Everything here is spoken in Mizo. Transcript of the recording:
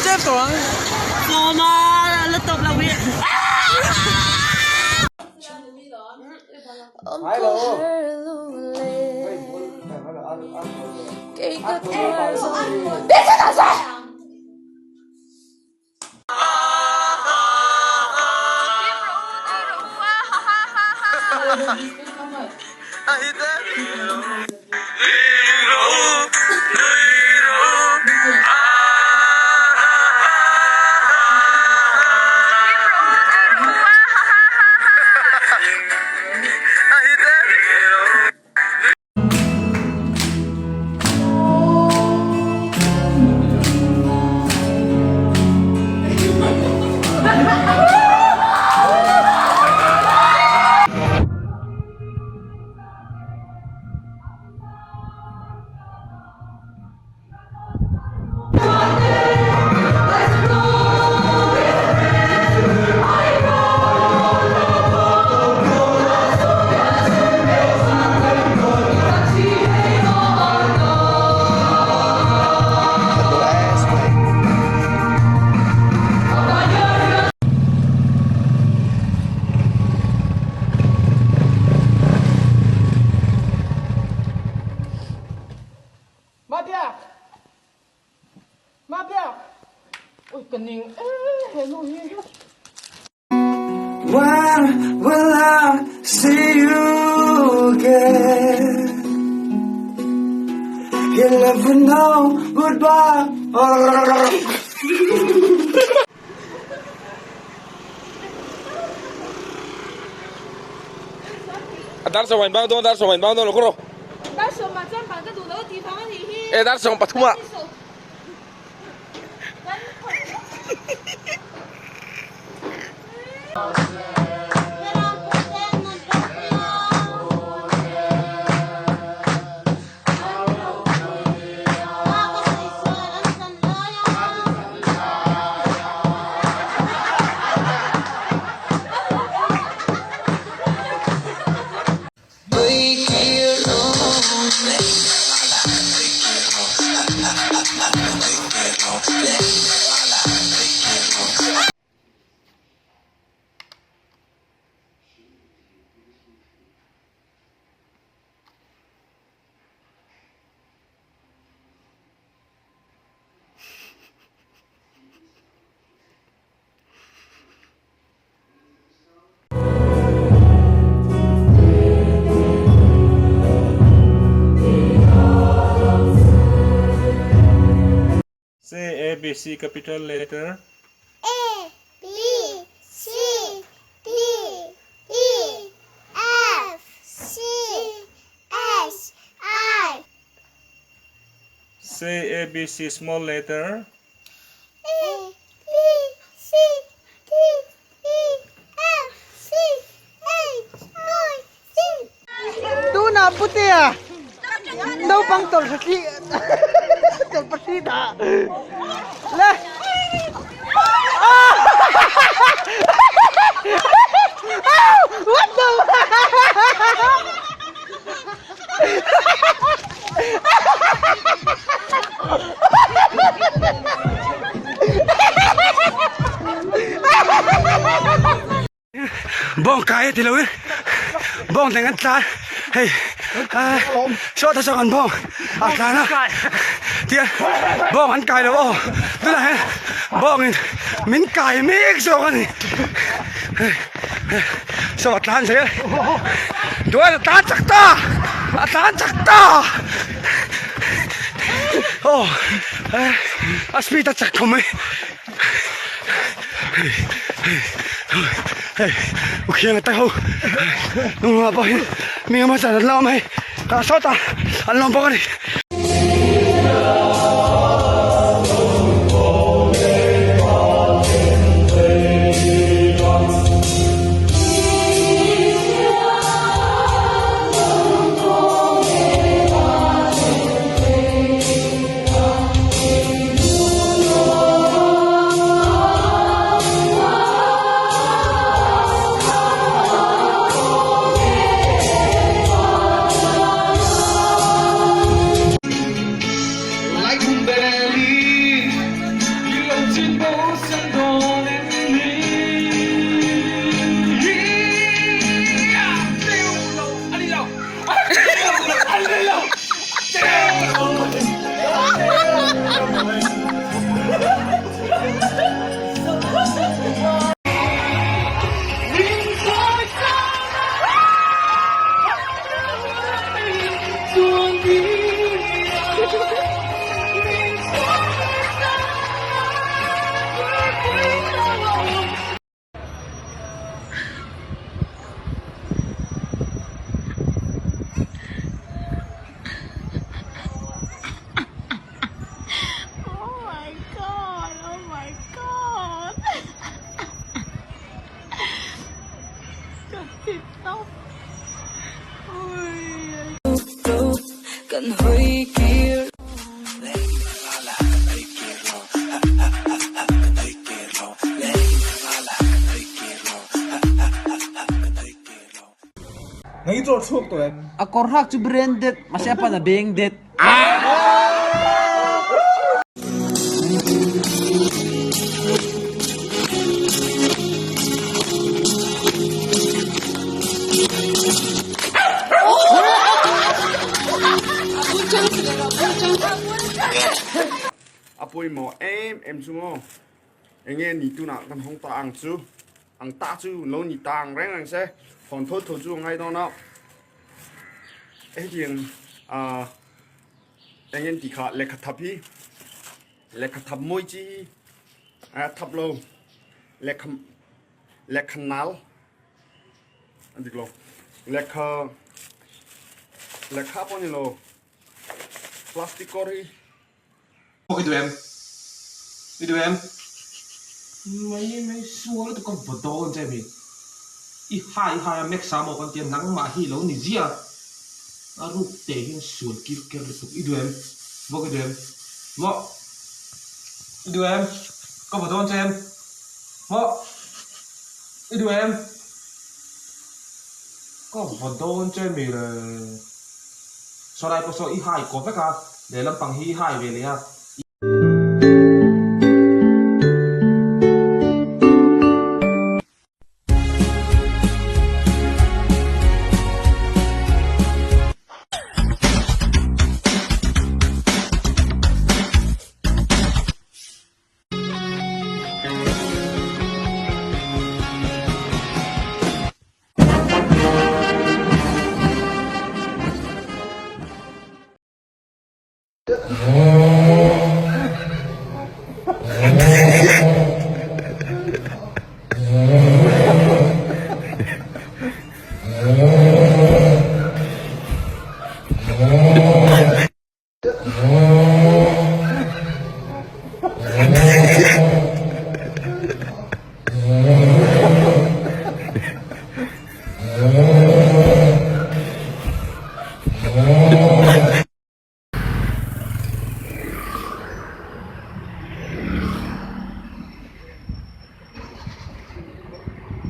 tep tawh ang. Sawma la tawp lo hi. Mabia! Mabia! Ui ka ning e he nu hi. When will I see you again? You never know goodbye. Dar sawm in bang dawn dar sawm in bang dawn lo kawr rawh. Dar sawmah chuan ban ka duh lo a tih vang a nih hi. E dar sawm pathum ah. Say A B C capital letter. A B C D E F C S I. Say A B C small letter. A B C D E F C H I J. Tunah putea naupang tawlhra thli tawlhpa thli dah le. What the Bawng kai a ti lo in bawng thleng an tlan hei saw ta saw an bawng a tlan a tia bawng an kai lo aw tunah hian bawng in min kai mek zawk a ni saw a tlan zel duai a tlan chak ta a tlan chak ta aw a speed a chak khawm mai. Hei u khiang a ho nungah pawh hian mi engemaw zat an la awm hei ah sawtah an la awm bawk a ni. A kawr hak chu branded mahse a pan a beng det. A pawimawh em em chu maw enge ni tunah kan hawng ta ang chu ang ta chu lo ni ta ang reng reng se hawn tho tho chu a ngai dawn a hetiang ah eng en tih kha lehkha thap hi lehkha thap mawi chi hi a thap lo lehkha lehkha nal a dik lo lehkha lehkha pawh a ni lo plastic kawr hi. I duh em? I duh em? Mai mai sual lutuk ka vaw dawn che mi. I hai hai a Max a maw kan tia nangmah hi lo ni zia. A ruk te hian sual kir ker lutuk i duh em? Vawk i duh em? Maw? I duh em? Ka vaw dawn che em? Maw? I duh em? Ka vaw dawn che mi le. Saw lai pawh saw i hai kaw vek a, lehlam pang hi i hai ve leh a.